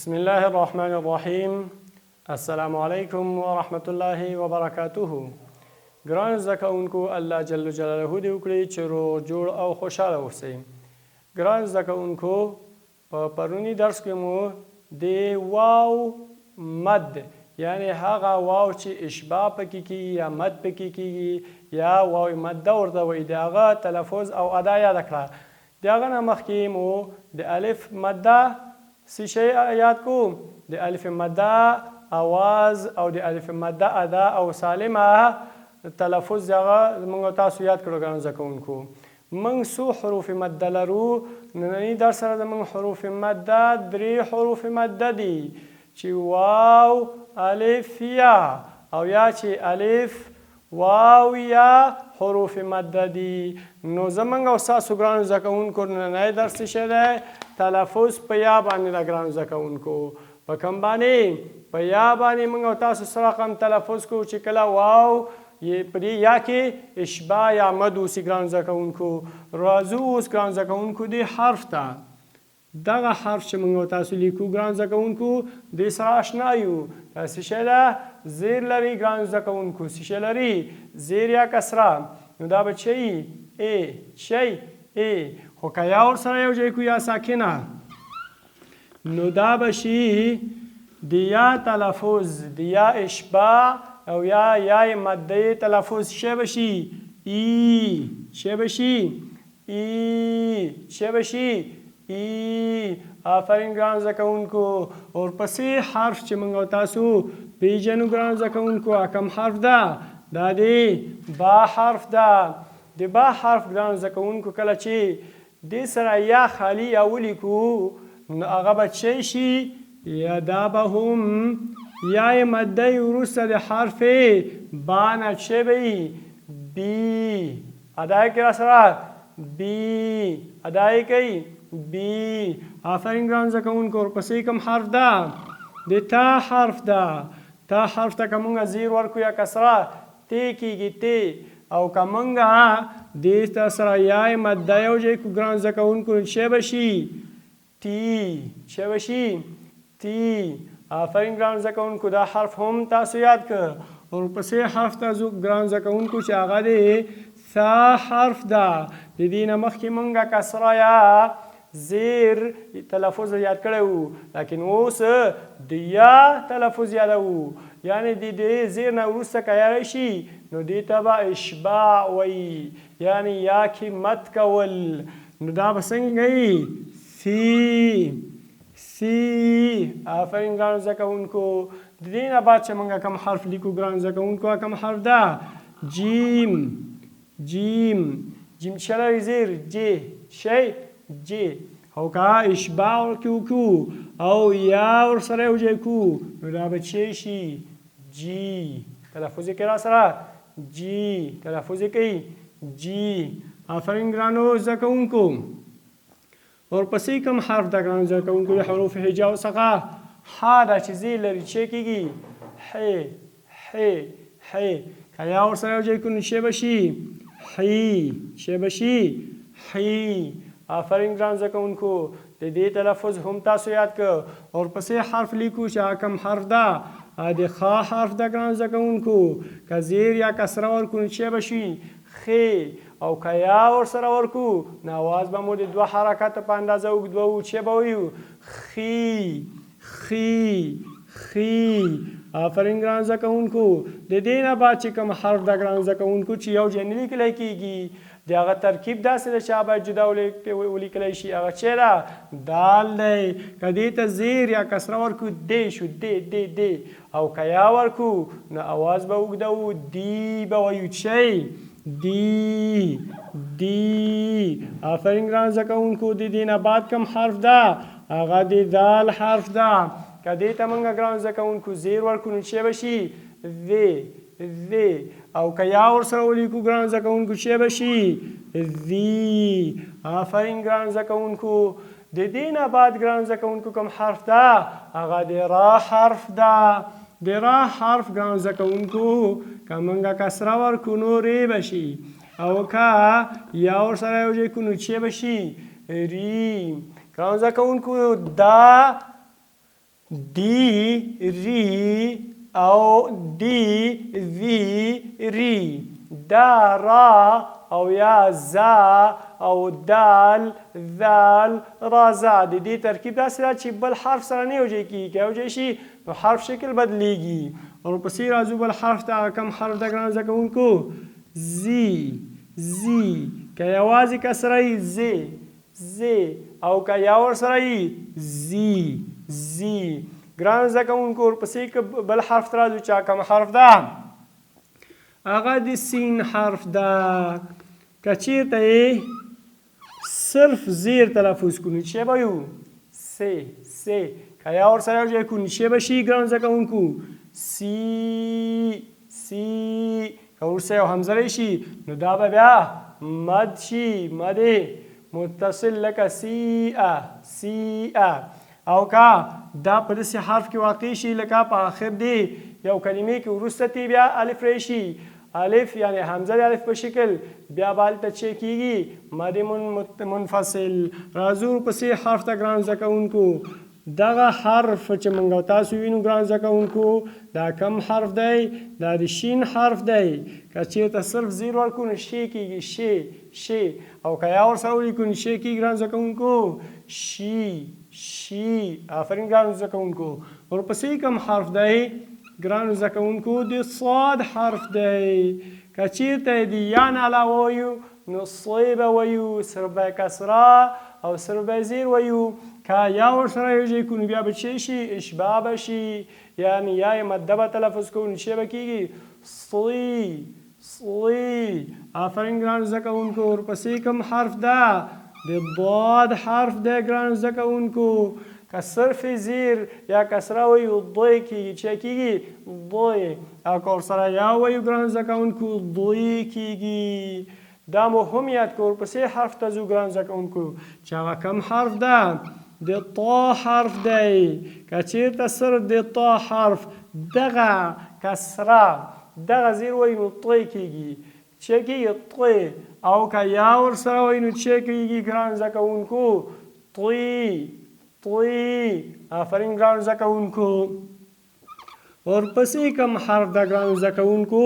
بسم الله الرحمن الرحیم السلام علیکم ورحمت الله وبرکاته. ګران زده کوونکو، الله جل جلاله دې وکړي چې روغ جوړ او خوشحاله اوسئ. ګران زده کوونکو، په پروني درس کې مو د واو مد، یعنی هغه واو چې اشباع پکې کیږي یا مد پکې کیږي یا واو مده ورته وایي، د هغه تلفظ او ادا یاده کړه. د هغه نه مخکې مو د الف مده څه شی یاد کو؟ د الف مده اواز او د الف مده ادا او سالمه تلفظ هغه موږ تاسو یاد کړو. ګرانو زده کوونکو، موږ څو حروف مده لرو؟ ننني درس سره زموږ حروف مده درې حروف مده دي، چې واو، الف، یا، او یا چې الف، واو، یا حروف مده دي. نو زمونږ او ستاسو، ګرانو زده کوونکو، نننی درس څه شی دی؟ تلفظ په یا باندې ده. ګرانو زده کوونکو، په کوم باندې؟ په یا باندې. موږ او تاسو څه رقم تلفظ کوو چې کله واو یې په دې یا کې اشباع یا مد اوسي؟ ګرانو زده کوونکو، راځو اوس، ګرانو زده کوونکو، دې حرف ته. دغه حرف چې موږ او تاسو لیکو، ګران زده کوونکو، دې سره آشنا یو. دا څه شی ده؟ زیر لري. ګران زده کوونکو، څه شی لري؟ زیر یا کسره. نو دا به چی ای چی ای، خو که یا ورسره یو ځای کو یا ساکنه، نو دا به شي د یا تلفظ، د یا اشباع او یا یای ماده تلفظ. شه به شي؟ ای. شه به شي؟ ای. شه به شي؟ ای. آفرین ګران زده کوونکو. ورپسې حرف چې موږ او تاسو پیژنو، ګران زده کوونکو، کوم حرف ده؟ دا دی با حرف ده. د با حرف، ګران زده کوونکو، کله چې دې سره یا خالی یا ولیکو، نو هغه به چی شي؟ یا دا به هم یا ماده وروسته د حرف با نه چه به بی ادا کړه سره بی ادا کوي بی. آفرین ګران زده کوونکو. ورپسې کوم حرف ده؟ د تا حرف ده. تا حرف ته که مونږ زیر ورکو یا کسره، تی کیږي، تی. او که مونږ دې ته سره یا ماده یو ځای کو، ګران زده کوونکو، نو څه به شي؟ تی. څه به شي؟ تی. آفرین ګران زده کوونکو، دا حرف هم تاسو یاد که. ورپسې حرف ته ځو، ګران زده کوونکو، چې هغه دی ثا حرف ده. د دې نه مخکې مونږه کسره یا زیر تلفظ یاد کړی وو، لیکن اوس د یا تلفظ یادوو. یعنی د دې زیر نه وروسته که یا راشي، نو دې ته به اشباع وایي، یعنی یا کې مد کول. نو دا به څنګه وي؟ ثي، ثي. آفرین ګرانو زده کوونکو. د دې نه بعد چې موږ کوم حرف لیکو، ګرانو زده کوونکو، کوم حرف ده؟ جیم، جیم. جیم چې لري زیر، جی شی جی. او که اشباع ورکې وکړو او یا ورسره یو ځای کړو، نو دا به چی شي؟ جی. تلفظ یې کوي راسره؟ جی. تلفظ یې کوي جی. آفرین ګرانو زده کوونکو. ورپسې کوم حرف ده، ګرانو زده کوونکو؟ د حروف هجاو څخه ح ده چې زیر لري. چې کېږي؟ ح، ح، ح. که یا ورسره یو ځای کړو، نو څه به شي؟ حی. څه به شي؟ حی. آفرین ګران زده کوونکو، د دې تلفظ هم تاسو یاد که. ورپسې حرف لیکو چې هغه کوم حرف ده؟ د خا حرف ده. ګران زده کوونکو، که زیر یا کسره ورکړو، نو څه به شي؟ خې. او که یا ورسره ورکو، نو اواز به مو د دوه حرکاتو په اندازه اوږد وو. څه به وایو؟ خي، خي، خي. آفرین ګران زده کوونکو. د دې نه بعد چې کوم حرف ده، ګران زده کوونکو، چې یو ځای نه لیکلی کېږي، د هغه ترکیب داسې ده چې هغه باید جدا ولیکلی شي، هغه چې ده دال دی. که دې ته زیر یا کسره ورکو، دی شو، دی، دی، دی. او که یا ورکو، نو اواز به اوږدوو، دی به وایو. چی؟ دی، دی. آفرین ګران زده کوونکو. د دې نه بعد کوم حرف ده؟ هغه د دال حرف ده. که دې ته موږ، ګران زده کوونکو، زیر ورکړو، نو څه به شي؟ ذ، ذ. او که یا ورسره ولیکو، ګران زده کوونکو، څه به شي؟ ذی. آفرین ګران زده کوونکو. د دې نه بعد، ګران زده کوونکو، کوم حرف ده؟ هغه د را حرف ده. د را حرف، ګران زده کوونکو، که موږ کسره ورکړو، نو ری به شي، او که یا ورسره یو ځای کړو، نو څه به شي؟ ری. ګران زده کوونکو، دا ډي ري او ډي وي ري دا را او یا زا او دال ذال را زا د دې ترکیب داسې ده چې بل حرف سره نه یو ځای کیږي، که یو ځای شي نو حرف شکل بدلیږي. ورپسې راځو بل حرف ته، هغه کوم حرف ده ګرانو زده کوونکو؟ زی زی، که یوازې کسره یي زی زی او که یا ورسره یي زی زی. ګرانو زده کوونکو ورپسې که بل حرف ته راځو چې هغه کوم حرف ده؟ هغه د سین حرف ده. که چیرته یې صرف زیر تلفظ کړو نو څه به یو؟ سه سه. که یا ورسره یو ځای کړو نو څه به شي ګرانو زده کوونکو؟ سی سی. که وروسته یو همزه راشي نو دا به بیا مد شي، مد متصل لکه سی ا سی ا. او که دا په داسې حرف کې واقع شي لکه په آخر دی یو کلمې کې وروسته تی بیا الف راشي، الف یعنی همزه د الف په شکل، بیا به هلته چې کیږي مد منفصل. راځو ورپسې حرف ته ګران زده کوونکو. دغه حرف چې مونږ او تاسو وینو ګران زده کوونکو دا کم حرف دی؟ دا د شین حرف دی. که چیرته صرف زیر ورکړو نو شی کیږي، شی شی. او که یا ورسره ولیکو نو شی کیږي ګران زده کوونکو؟ شی شی. آفرین ګران زده کوونکو. ورپسې کوم حرف دی ګرانو زده کوونکو؟ د صاد حرف دی. که چیرته د یا نه علاوه وایو نو صی به وایو، صرف به کسره او صرف به زیر وایو. که یا ورسره یو ځای کړو نو بیا به څه شي؟ اشباع به شي، یعنی یا یې مده به تلفظ کوو نو څه به کیږي؟ صی صی. آفرین ګرانو زده کوونکو. ورپسې کوم حرف ده؟ د ضاد حرف دی ګرانو زده کوونکو. که صرف زیر یا کسره وایو ضی کیږي، څه کیږي؟ ضی. او که ورسره یا وایو ګرانو زده کوونکو ضی کیږي. دا مو هم یاد کړو. ورپسې حرف ته ځو ګرانو زده کوونکو چې هغه کوم حرف ده؟ د طا حرف دی. که چیرته صرف د طا حرف دغه کسره دغه زیر وایو نو طی کیږي، څه کیږي؟ طی. او که یا ورسره وایو نو څه کیږي ګرانو زده کوونکو؟ طی طی. آفرین ګرانو زده کوونکو. ورپسې کوم حرف ده ګرانو زده کوونکو؟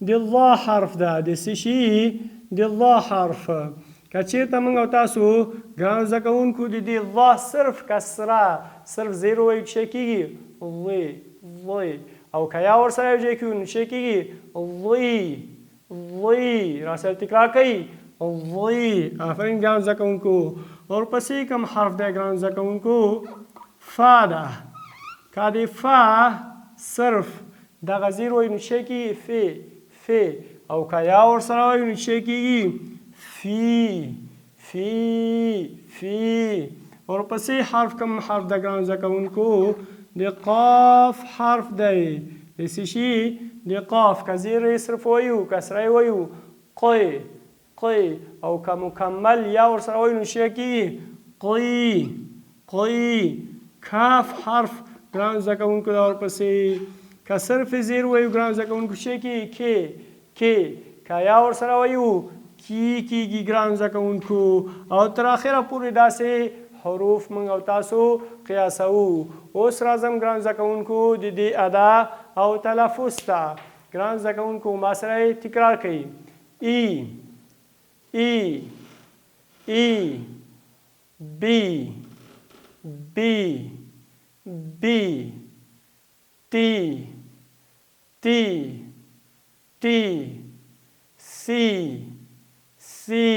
د ضا حرف ده. د څه شي؟ د ضا حرف. که چیرته موږ او تاسو ګرانو زده کوونکو د دې ضا صرف کسره صرف زیر ووایو څه کیږي؟ ضی ضی. او که یا ورسره یو ځای کړو نو څه کیږي؟ ضی ضی. راسره تکرار کړئ، ضی. آفرین ګرانو زده کوونکو. ورپسې کوم حرف دی ګرانو زده کوونکو؟ فا ده. که د فا صرف دغه زیر وایو نو څه کیږي؟ فی فی. او که یا ورسره وایو نو څه کیږي؟ فی فی فی. ورپسې حرف کوم حرف ده ګرانو زده کوونکو؟ د قاف حرف دی. د څه شي؟ د قاف. که زیر یې صرف وایو کسره یې وایو قی قی. او که مکمل یا ورسره وایو نو څه کیږي؟ قی قی. کاف حرف ګرانو زده کوونکو دا ورپسې که صرف زیر وایو ګرانو زده کوونکو څه کیږي؟ کې کې. که یا ورسره وایو کی کیږي ګرانو زده کوونکو. او تر اخره پورې داسې حروف موږ او تاسو قیاسوو. اوس راځم ګرانو زده کوونکو د دې ادا او تلفظ ته. ګرانو زده کوونکو ما سره یې تکرار کړئ. ای ای ای بی بی بی تی تی تی سی سی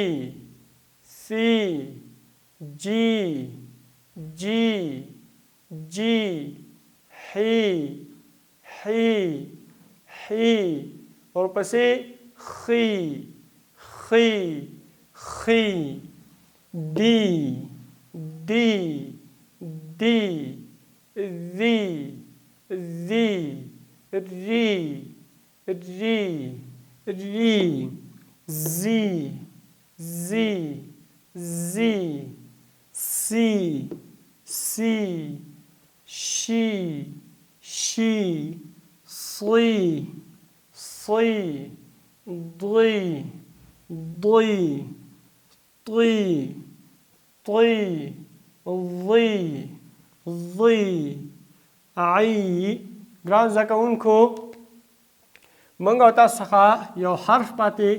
سی جی جی جی حی حی حی. ورپسې خی خی خی ډي ډي ډي ذي ذي ري ري ري زي زي زي سي سي شي شي صي صي ضي ضي طي طي ضي ضي عی. ګران زده کوونکو، مونږ او تاسو څخه یو حرف پاتې،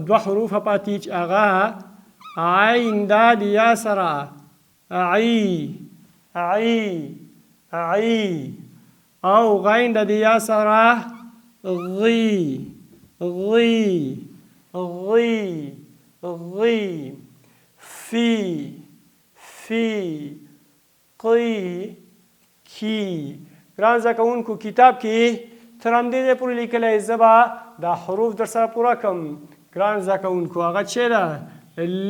دوه حروف پاتې چې هغه عین ده د یا سره. عی، عی، عی، او غین ده د یا سره، غی، غی، غی، غی، فی، فی، قی، کی. ګران زده کوونکو، کتاب کې تر همدې ځای پورې لیکلی، زه به دا حروف در سره پوره کړم. ګران زده کوونکو، هغه چې ده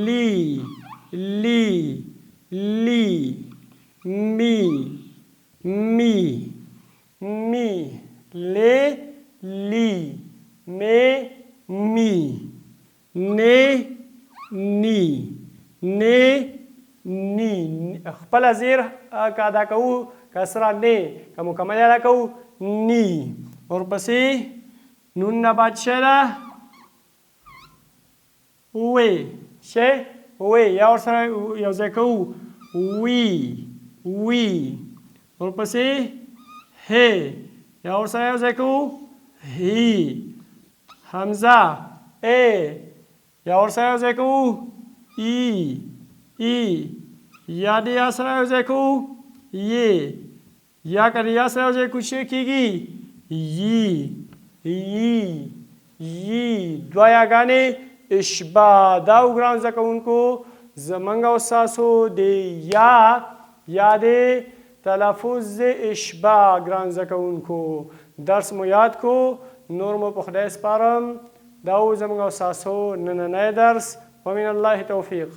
لی، لی، لی، می، می، می، لی، لی، می، می، نی، نی، نی، نی. خپله زیر که ادا کوو کسره نی، که مکمل ادا کوو نی. ورپسې نون نه بعد شه ده وی، شه وی، یا ورسره یو ځای کوو وی، وی. ورپسې هی، یا ورسره یو ځای کوو هی. همزه ای، یا ورسره یو ځای کوو ای، ای، یا د یا سره یو ځای کوو ی، یا که د یا سره یو ځای کوو چې کېږي یي، یي، یي. دوه یاګانې اشباع. دا و ګران زده کوونکو زمونږ او ستاسو د یا یا د تلفظ اشباع. ګران زده کوونکو، درس مو یاد کو، نور مو په خدای سپارم. دا و زموږ او ستاسو نننی درس. ومن الله توفیق.